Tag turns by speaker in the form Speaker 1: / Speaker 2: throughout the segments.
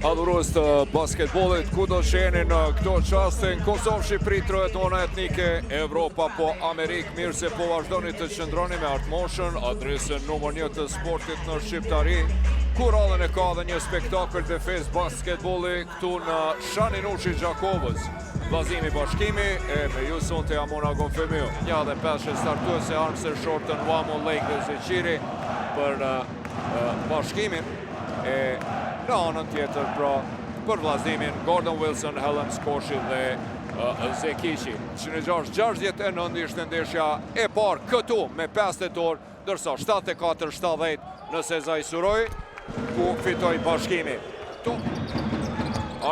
Speaker 1: Adhurues të basketbollit, kudo që jeni në këto çaste në Kosovë, Shqipëri, trojet tona etnike, Evropa po Amerikë, mirë se po vazhdoni të qëndroni me Art Motion, adresën numër 1 të sportit në Shqiptari, ku radhën e ka dhe një spektakël dhe festë basketbolli këtu në Shani Nushi Gjakovës. Vllazimi Bashkimi e me ju sonte jam unë Agon Femiu. 1 dhe 5 startuese Armstead, Shorter, Nwamu, Lake dhe Zeqiri për Bashkimin e në anën tjetër pra për Vllaznimin Gordon Wilson, Hellems, Koshi dhe Zekiqi. 106-69 ishte ndeshja e parë këtu me 5 tetor, ndërsa 74-70 në Sezai Surroi, ku fitoi Bashkimi. Tu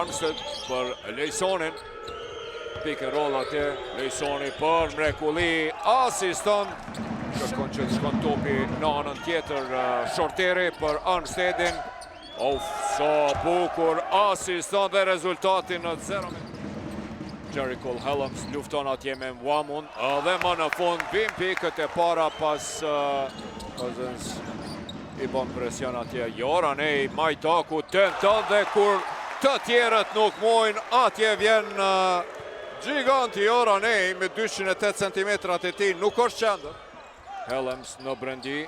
Speaker 1: Armstead për Lejsonin, pick and roll atje, Lejsoni për mrekulli, asiston, kërkon që të shkon topi në anën tjetër Shorteri për Armstedin, Uf, sa bukur, asiston dhe rezultati në 0. Jericole Hellems lufton atje me Nwamun dhe më në fund vim pikët e para pas Cousins i bon presion atje Jora Nej Majtaku tenton dhe kur të tjerët nuk mujnë atje vjen giganti Jora Nej me 208 cm e tij nuk është qendër. Hellems në brendi,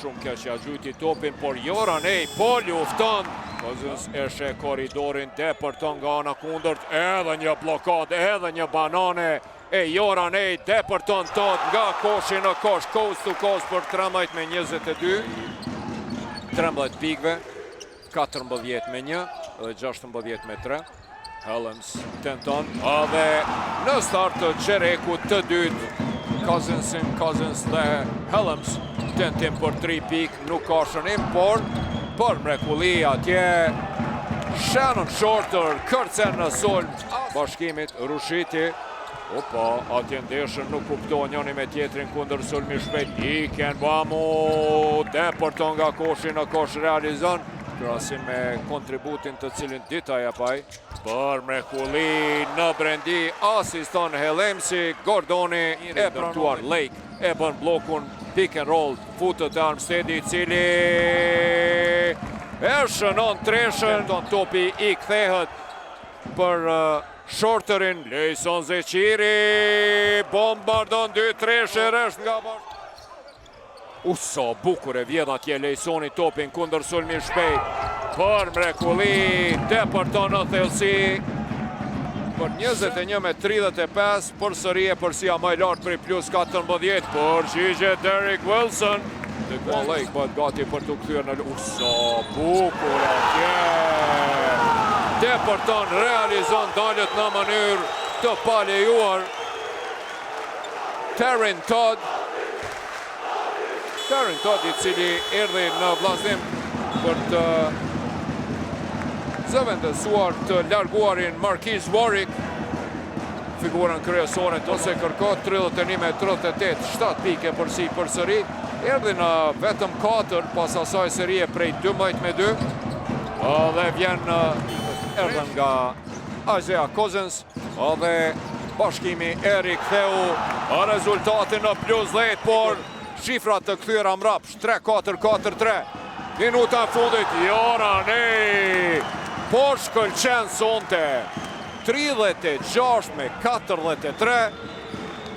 Speaker 1: shumë keq ja gjujti topin, por Jora Nej po lufton. Cousins e sheh korridorin, depërton nga ana kundërt, edhe një blokad, edhe një banane, e Jora Nej depërton tot nga koshi në kosh, coast to coast për 13 me 22, 13 pikve, 14 me 1 dhe 16 me 3. Hellems tenton dhe në start të çereku të dytë Cousinsin, Cousins dhe Hellems tentim për 3 pikë, nuk ka shënim, por për mrekulli atje Shannon Shorter kërcen në sulm Bashkimit Rushiti. Opa, atje ndeshën nuk kuptohen njëni me tjetrin kundër sulmi shpejt. Ike Nwamu, depërton nga koshi në kosh realizon. Krahasim me kontributin të cilin dita japaj. Për mrekulli në brendi, asiston Hellemsi, Gordoni e ndërtuar Lake, e bën blokun, pick and roll, futët e Armstedi, i cili e shënon treshën, topi i kthehët për Shorterin, Lejson Zeqiri, bombardon 2 treshe rresht nga bashkë. U sa bukur e vjedh atje Lejsoni topin kundër sulmi shpejt. Për mrekulli, depërton në thellësi. Për 21 me 35, përsëri epërsia më e lartë prej plus 14, përgjigje Derek Wilson. Dequan Lake bëhet gati për të kthyer në u sa bukur atje. Depërton, realizon dalët në mënyrë të palejuar. Taryn Todd. Taryn Todd i cili erdhi në Vllaznim për të zëvendësuar të larguarin Marquis Warrick figurën kryesore të ose kërko 31 me 38, 7 pike përsi përsëri, erdhi në vetëm 4 pas asaj serie prej 12 me 2 dhe vjen erdhën nga Isaiah Cousins dhe Bashkimi e riktheu rezultatin në plus 10, por shifrat të kthyera mbrapsht 3-4-4-3. Minuta e fundit, Jora Nej, po shkëlqen sonte, 36 me 43,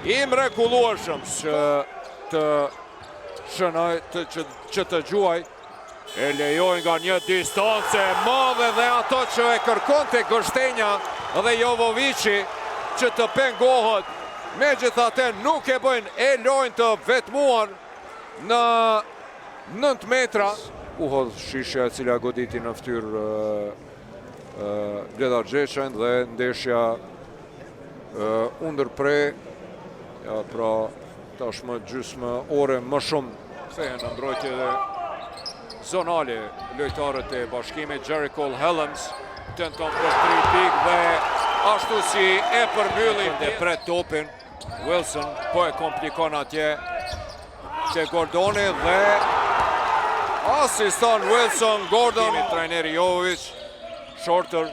Speaker 1: i mrekullueshëm që të shënoj, të, që, që të gjuaj, e lejoj nga një distance e madhe dhe ato që e kërkonte Gështenja dhe Jovovici që të pengohet, megjithatë nuk e bëjnë, e lojnë të vetmuar në 9 metra. U hodh shishja e cila goditi në ftyrë Bledar Gjeçajn dhe ndeshja u ndërpre, ja pra tashmë gjysmë ore më shumë kthehen në mbrojtje dhe zonale lojtarët e Bashkimit. Jericole Hellems tenton për 3 pikë dhe ashtu si e përmbylli dhe pret topin. Wilson po e komplikon atje te Gordoni dhe asiston Wilson Gordon. Trajneri Jovovic, Shorter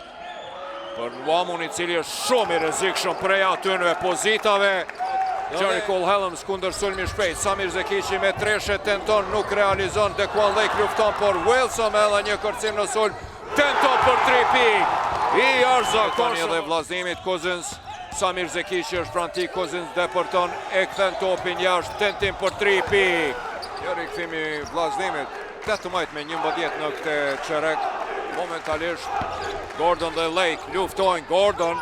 Speaker 1: për Nwamun i cili është shumë i rrezikshëm prej atynve pozitave. Jericole Hellems kundër sulmi shpejt, Samir Zekiqi me treshe tenton, nuk realizon, Dequan Lake lufton, por Wilson edhe një kërcim në sulm, tenton për 3. 3 pikë. I jashtëzakonshëm. Tani edhe Vllaznimit Cousins. Samir Zekiqi është pranë tij, Cousins depërton, e kthen topin jashtë, tentim për 3 pikë. Një rikthim i Vllaznimit, 18 me 11 në këtë çerek. Momentalisht Gordon dhe Lake luftojnë. Gordon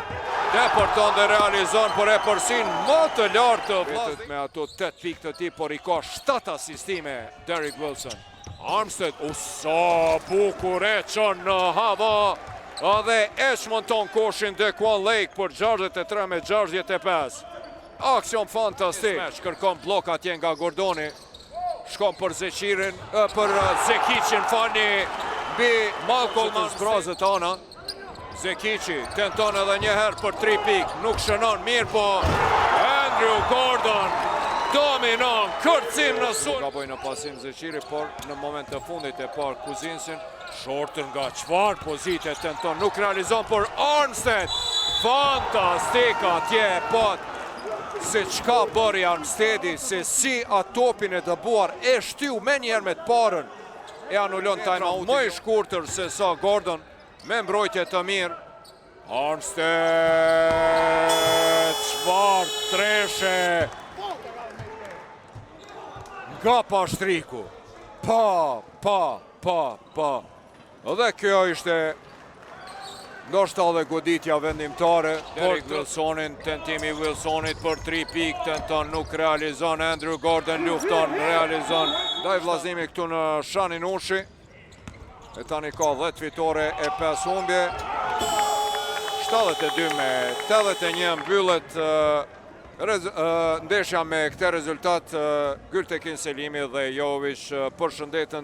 Speaker 1: depërton dhe realizon për epërsinë më të lartë të Vllaznimit. Me ato 8 pikë të tij, por i ka 7 asistime Derek Wilson. Armstead, u sa bukur e çon në hava dhe e çmonton koshin Dequan Lake për 63 me 65. Aksion fantastik. Kërkon blok atje nga Gordoni. Shkon për Zeqirin, për Zekiqin, falni, mbi Malcolm të zbrazët ana. Zekiqi tenton edhe një herë për 3 pikë, nuk shënon mirë, po Andrew Gordon dominon, kërcim në sulm. Gaboi në pasim Zeqiri, por në moment të fundit e parë Cousinsin, Shorter nga çfarë pozite tenton, nuk realizon, por Armstead, fantastik atje pot, se çka bëri Armsteadi, se si a topin e dëbuar e shtyu menjëherë me të parën, e anulon time out. Më i shkurtër se sa Gordon, me mbrojtje të mirë. Armstead, çfarë treshe nga Pashtriku. Pa, pa, pa, pa. Dhe kjo ishte ndoshta edhe goditja vendimtare. Derek Wilsonin, tentimi Wilsonit për 3 pikë, tenton, nuk realizon, Andrew Gordon lufton, realizon. Ndaj Vllaznimi këtu në Shani Nushi. E tani ka 10 fitore e 5 humbje. 72 me 81 mbyllet ndeshja me këtë rezultat. Gyltekin Selimi dhe Jovic përshëndetën.